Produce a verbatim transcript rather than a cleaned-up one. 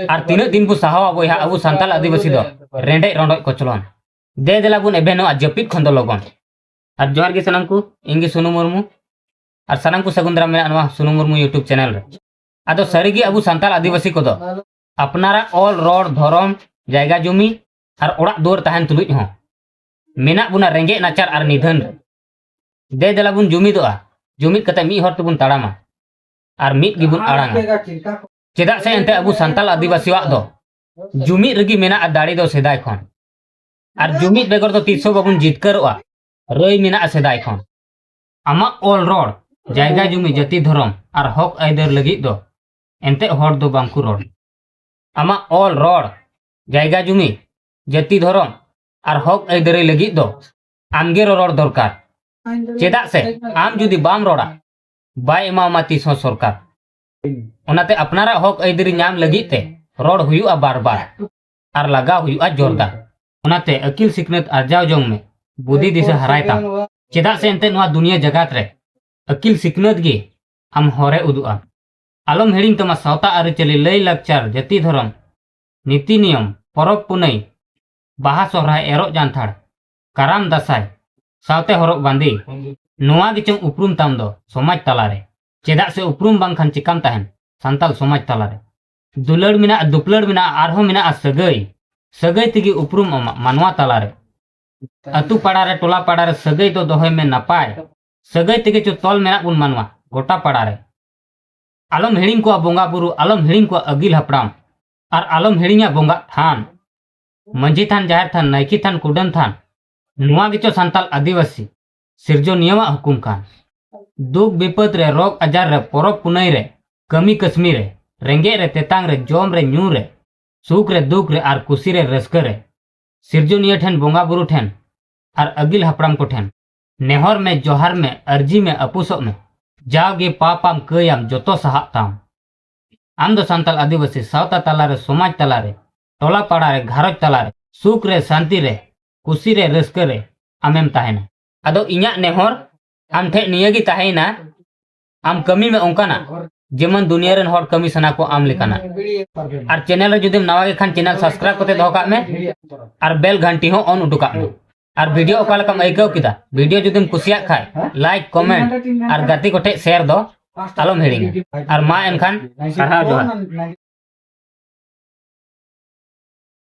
ᱟᱨ ᱛᱤᱱᱟᱹᱜ ᱫᱤᱱ ᱵᱚ ᱥᱟᱦᱟᱣᱟ ᱵᱚᱭᱦᱟ, ᱟᱵᱚ ᱥᱟᱱᱛᱟᱞ ᱟᱹᱫᱤᱵᱟᱹᱥᱤ ᱫᱚ ᱨᱮᱸᱰᱮᱡ ᱨᱚᱸᱰᱚᱡ ᱠᱚᱪᱞᱚᱱ? ᱫᱮ ᱫᱮᱞᱟ ᱵᱚᱱ ᱮᱵᱷᱮᱱᱚᱜᱼᱟ ᱡᱟᱹᱯᱤᱫ ᱠᱷᱚᱱ ᱫᱚ ᱞᱚᱜᱚᱱ᱾ ᱟᱨ ᱡᱚᱦᱟᱨ ᱜᱮ ᱥᱟᱱᱟᱢ ᱠᱚ, ᱤᱧ ᱜᱮ ᱥᱩᱱᱩ ᱢᱩᱨᱢᱩ᱾ ᱟᱨ ᱥᱟᱱᱟᱢ ᱠᱚ ᱥᱟᱹᱜᱩᱱ ᱫᱟᱨᱟᱢ ᱢᱮᱱᱟᱜᱼᱟ ᱱᱚᱣᱟ ᱥᱩᱱᱩ ᱢᱩᱨᱢᱩ YouTube channel ᱨᱮ᱾ ᱟᱫᱚ ᱥᱟᱹᱨᱤᱜᱮ ᱟᱵᱚ ᱥᱟᱱᱛᱟᱞ ᱟᱹᱫᱤᱵᱟᱹᱥᱤ ᱠᱚᱫᱚ ᱟᱯᱱᱟᱨᱟᱜ ᱚᱞ, ᱨᱚᱲ, ᱫᱷᱚᱨᱚᱢ, ᱡᱟᱭᱜᱟ ᱡᱩᱢᱤ ᱟᱨ ᱚᱲᱟᱜ ᱫᱩᱣᱟᱹᱨ ᱛᱟᱦᱮᱱ ᱛᱩᱞᱩᱡ ᱦᱚᱸ ᱢᱮᱱᱟᱜ ᱵᱚᱱᱟ ᱨᱮᱸᱜᱮᱡ ᱱᱟᱪᱟᱨ ᱟᱨ ᱱᱤᱫᱷᱟᱹᱱ ᱨᱮ᱾ ᱫᱮ ᱫᱮᱞᱟ ᱵᱚᱱ ᱡᱩᱢᱤᱫᱚᱜᱼᱟ, ᱡᱩᱢᱤᱫ ᱠᱟᱛᱮ ᱢᱤᱫ ᱦᱚᱨ ᱛᱮᱵᱚᱱ ᱛᱟᱲᱟᱢᱟ ᱟᱨ ᱢᱤᱫ ᱜᱮᱵᱚᱱ ᱟᱲᱟᱝᱟ᱾ ᱪᱮᱫᱟᱜ ᱥᱮ ᱮᱱᱛᱮ ᱟᱵᱚ ᱥᱟᱱᱛᱟᱞ ᱟᱹᱫᱤᱵᱟᱹᱥᱤᱣᱟᱜ ᱫᱚ ᱡᱩᱢᱤᱫ ᱨᱮᱜᱮ ᱢᱮᱱᱟᱜᱼᱟ ᱫᱟᱲᱮ ᱫᱚ ᱥᱮᱫᱟᱭ ᱠᱷᱚᱱ᱾ ᱟᱨ ᱡᱩᱢᱤᱫ ᱵᱮᱜᱚᱨ ᱫᱚ ᱛᱤᱥ ᱦᱚᱸ ᱵᱟᱵᱚᱱ ᱡᱤᱛᱠᱟᱹᱨᱚᱜᱼᱟ, ᱨᱟᱹᱭ ᱢᱮᱱᱟᱜᱼᱟ ᱥᱮᱫᱟᱭ ᱠᱷᱚᱱ᱾ ᱟᱢᱟᱜ ᱚᱞ ᱨᱚᱲ, ᱡᱟᱭᱜᱟ ᱡᱩᱢᱤ, ᱡᱟᱹᱛᱤ ᱫᱷᱚᱨᱚᱢ ᱟᱨ ᱦᱚᱠ ᱟᱹᱭᱫᱟᱹᱨ ᱞᱟᱹᱜᱤᱫ ᱫᱚ ᱮᱱᱛᱮ ᱦᱚᱲ ᱫᱚ ᱵᱟᱝ ᱠᱚ ᱨᱚᱲ᱾ ᱟᱢᱟᱜ ᱚᱞ ᱨᱚᱲ, ᱡᱟᱭᱜᱟ ᱡᱩᱢᱤ, ᱡᱟᱹᱛᱤ ᱫᱷᱚᱨᱚᱢ ᱟᱨ ᱦᱚᱠ ᱟᱹᱭᱫᱟᱹᱨᱤ ᱞᱟᱹᱜᱤᱫ ᱫᱚ ᱟᱢᱜᱮ ᱨᱚᱨᱚᱲ ᱫᱚᱨᱠᱟᱨ᱾ ᱪᱮᱫᱟᱜ ᱥᱮ ᱟᱢ ᱡᱩᱫᱤ ᱵᱟᱢ ᱨᱚᱲᱟ, ᱵᱟᱭ ᱮᱢᱟᱢᱟ ᱛᱤᱥ ᱦᱚᱸ ᱥᱚᱨᱠᱟᱨ᱾ ᱚᱱᱟᱛᱮ ᱟᱯᱱᱟᱨᱟᱜ ᱦᱚᱠ ᱟᱹᱭᱫᱟᱹᱨᱤ ᱧᱟᱢ ᱞᱟᱹᱜᱤᱫ ᱛᱮ ᱨᱚᱲ ᱦᱩᱭᱩᱜᱼᱟ ᱵᱟᱨ ᱵᱟᱨ ᱟᱨ ᱞᱟᱜᱟᱣ ᱦᱩᱭᱩᱜᱼᱟ ᱡᱳᱨᱫᱟᱨ᱾ ᱚᱱᱟᱛᱮ ᱟᱹᱠᱤᱞ ᱥᱤᱠᱷᱱᱟᱹᱛ ᱟᱨᱡᱟᱣ ᱡᱚᱝ ᱢᱮ, ᱵᱩᱫᱷᱤ ᱫᱤᱥᱟᱹ ᱦᱟᱨᱟᱭ ᱛᱟᱢ᱾ ᱪᱮᱫᱟᱜ ᱥᱮ ᱮᱱᱛᱮ ᱱᱚᱣᱟ ᱫᱩᱱᱤᱭᱟᱹ ᱡᱟᱜᱟᱛ ᱨᱮ ᱟᱹᱠᱤᱞ ᱥᱤᱠᱷᱱᱟᱹᱛ ᱜᱮ ᱟᱢ ᱦᱚᱨᱮ ᱩᱫᱩᱜᱼᱟ᱾ ᱟᱞᱚᱢ ᱦᱤᱲᱤᱧ ᱛᱟᱢᱟ ᱥᱟᱶᱛᱟ ᱟᱹᱨᱤᱪᱟᱹᱞᱤ, ᱞᱟᱹᱭ ᱞᱟᱠᱪᱟᱨ, ᱡᱟᱹᱛᱤ ᱫᱷᱚᱨᱚᱢ, ᱱᱤᱛᱤ ᱱᱤᱭᱚᱢ, ᱯᱚᱨᱚᱵᱽ ᱯᱩᱱᱟᱹᱭ, ᱵᱟᱦᱟ ᱥᱚᱦᱨᱟᱭ, ᱮᱨᱚᱜ ᱡᱟᱱᱛᱷᱟᱲ, ᱠᱟᱨᱟᱢ ᱫᱟᱸᱥᱟᱭ, ᱥᱟᱶᱛᱮ ᱦᱚᱨᱚᱜ ᱵᱟᱸᱫᱮ᱾ ᱱᱚᱣᱟ ᱜᱮᱪᱚᱝ ᱩᱯᱨᱩᱢ ᱛᱟᱢ ᱫᱚ ᱥᱚᱢᱟᱡᱽ ᱛᱟᱞᱟᱨᱮ᱾ ᱪᱮᱫᱟᱜ ᱥᱮ ᱩᱯᱨᱩᱢ ᱵᱟᱝᱠᱷᱟᱱ ᱪᱮᱠᱟᱢ ᱛᱟᱦᱮᱱ ᱥᱟᱱᱛᱟᱞ ᱥᱚᱢᱟᱡᱽ ᱛᱟᱞᱟᱨᱮ? ᱫᱩᱞᱟᱹᱲ ᱢᱮᱱᱟᱜᱼᱟ, ᱫᱩᱯᱞᱟᱹᱲ ᱢᱮᱱᱟᱜᱼᱟ, ᱟᱨᱦᱚᱸ ᱢᱮᱱᱟᱜᱼᱟ ᱥᱟᱹᱜᱟᱹᱭ᱾ ᱥᱟᱹᱜᱟᱹᱭ ᱛᱮᱜᱮ ᱩᱯᱨᱩᱢ ᱟᱢᱟᱜ ᱢᱟᱱᱣᱟ ᱛᱟᱞᱟᱨᱮ᱾ ᱟᱹᱛᱩ ᱯᱟᱲᱟ ᱨᱮ, ᱴᱚᱞᱟ ᱯᱟᱲᱟ ᱨᱮ ᱥᱟᱹᱜᱟᱹᱭ ᱫᱚ ᱫᱚᱦᱚᱭ ᱢᱮ ᱱᱟᱯᱟᱭ᱾ ᱥᱟᱹᱜᱟᱹᱭ ᱛᱮᱜᱮ ᱪᱚ ᱛᱚᱞ ᱢᱮᱱᱟᱜ ᱵᱚᱱ ᱢᱟᱱᱣᱟ ᱜᱚᱴᱟ ᱯᱟᱲᱟ ᱨᱮ᱾ ᱟᱞᱚᱢ ᱦᱤᱲᱤᱧ ᱠᱚᱣᱟ ᱵᱚᱸᱜᱟ ᱵᱩᱨᱩ, ᱟᱞᱚᱢ ᱦᱤᱲᱤᱧ ᱠᱚᱣᱟ ᱟᱹᱜᱤᱞ ᱦᱟᱯᱲᱟᱢ, ᱟᱨ ᱟᱞᱚᱢ ᱦᱤᱲᱤᱧᱟ ᱵᱚᱸᱜᱟ ᱛᱷᱟᱱ᱾ ᱢᱟᱹᱡᱷᱤ ᱛᱷᱟᱱ, ᱡᱟᱦᱮᱨ ᱛᱷᱟᱱ, ᱱᱟᱭᱠᱮ ᱛᱷᱟᱱ, ᱠᱩᱰᱟᱹᱢ ᱛᱷᱟᱱ, ᱱᱚᱣᱟ ᱜᱮᱪᱚ ᱥᱟᱱᱛᱟᱞ ᱟᱹᱫᱤᱵᱟᱹᱥᱤ ᱥᱤᱨᱡᱚᱱᱤᱭᱟᱹᱣᱟᱜ ᱦᱩᱠᱩᱢ ᱠᱟᱱ᱾ ᱫᱩᱠ ᱵᱤᱯᱚᱫ ᱨᱮ, ᱨᱳᱜᱽ ᱟᱡᱟᱨ ᱨᱮ, ᱯᱚᱨᱚᱵᱽ ᱯᱩᱱᱟᱹᱭ ᱨᱮ, ᱠᱟᱹᱢᱤ ᱠᱟᱹᱥᱢᱤ ᱨᱮ, ᱨᱮᱸᱜᱮᱡ ᱨᱮ, ᱛᱮᱛᱟᱝ ᱨᱮ, ᱡᱚᱢ ᱨᱮ, ᱧᱩ ᱨᱮ, ᱥᱩᱠ ᱨᱮ, ᱫᱩᱠ ᱨᱮ ᱟᱨ ᱠᱩᱥᱤ ᱨᱮ, ᱨᱟᱹᱥᱠᱟᱹ ᱨᱮ, ᱥᱤᱨᱡᱚᱱᱤᱭᱟᱹ ᱴᱷᱮᱱ, ᱵᱚᱸᱜᱟ ᱵᱩᱨᱩ ᱴᱷᱮᱱ ᱟᱨ ᱟᱹᱜᱤᱞ ᱦᱟᱯᱲᱟᱢ ᱠᱚ ᱴᱷᱮᱱ ᱱᱮᱦᱚᱨ ᱢᱮ, ᱡᱚᱦᱟᱨ ᱢᱮ, ᱟᱹᱨᱡᱤ ᱢᱮ, ᱟᱹᱯᱩᱥᱚᱜ ᱢᱮ᱾ ᱡᱟᱣᱜᱮ ᱯᱟᱯᱟᱢ ᱠᱟᱹᱭᱟᱢ ᱡᱚᱛᱚ ᱥᱟᱦᱟᱜ ᱛᱟᱢ᱾ ᱟᱢ ᱫᱚ ᱥᱟᱱᱛᱟᱞ ᱟᱹᱫᱤᱵᱟᱹᱥᱤ ᱥᱟᱶᱛᱟ ᱛᱟᱞᱟᱨᱮ, ᱥᱚᱢᱟᱡᱽ ᱛᱟᱞᱟᱨᱮ, ᱴᱚᱞᱟ ᱯᱟᱲᱟᱨᱮ, ᱜᱷᱟᱨᱚᱸᱡᱽ ᱛᱟᱞᱟᱨᱮ, ᱥᱩᱠ ᱨᱮ, ᱥᱟᱱᱛᱤ ᱨᱮ, ᱠᱩᱥᱤ ᱨᱮ, ᱨᱟᱹᱥᱠᱟᱹ ᱨᱮ ᱟᱢᱮᱢ ᱛᱟᱦᱮᱱᱟ᱾ ᱟᱫᱚ ᱤᱧᱟᱹᱜ ᱱᱮᱦᱚᱨ ᱟᱢ ᱴᱷᱮᱡ ᱱᱤᱭᱟᱹ ᱜᱮ ᱛᱟᱦᱮᱸᱭᱮᱱᱟ, ᱟᱢ ᱠᱟᱹᱢᱤ ᱢᱮ ᱚᱱᱠᱟᱱᱟᱜ ᱡᱮᱢᱚᱱ ᱫᱩᱱᱤᱭᱟᱹ ᱨᱮᱱ ᱦᱚᱲ ᱠᱟᱹᱢᱤ ᱥᱟᱱᱟ ᱠᱚ ᱟᱢ ᱞᱮᱠᱟᱱᱟᱜ᱾ ᱟᱨ channel ᱨᱮ ᱡᱩᱫᱤᱢ ᱱᱟᱣᱟ ᱜᱮ ᱠᱷᱟᱱ channel subscribe ᱠᱟᱛᱮ ᱫᱚᱦᱚ ᱠᱟᱜ ᱢᱮ, ᱟᱨ bell ᱜᱷᱟᱱᱴᱤ ᱦᱚᱸ on ᱦᱚᱴᱚ ᱠᱟᱜ ᱢᱮ᱾ ᱟᱨ video ᱚᱠᱟ ᱞᱮᱠᱟᱢ ᱟᱹᱭᱠᱟᱹᱣ ᱠᱮᱫᱟ, video ᱡᱩᱫᱤᱢ ᱠᱩᱥᱤᱭᱟᱜ ᱠᱷᱟᱡ like, comment ᱟᱨ ᱜᱟᱛᱮ ᱠᱚᱴᱷᱮᱡ share ᱫᱚ ᱟᱞᱚᱢ ᱦᱤᱲᱤᱧᱟ᱾ ᱟᱨ ᱢᱟ ᱮᱱᱠᱷᱟᱱ ᱥᱟᱨᱦᱟᱣ ᱡᱚᱦᱟᱨ᱾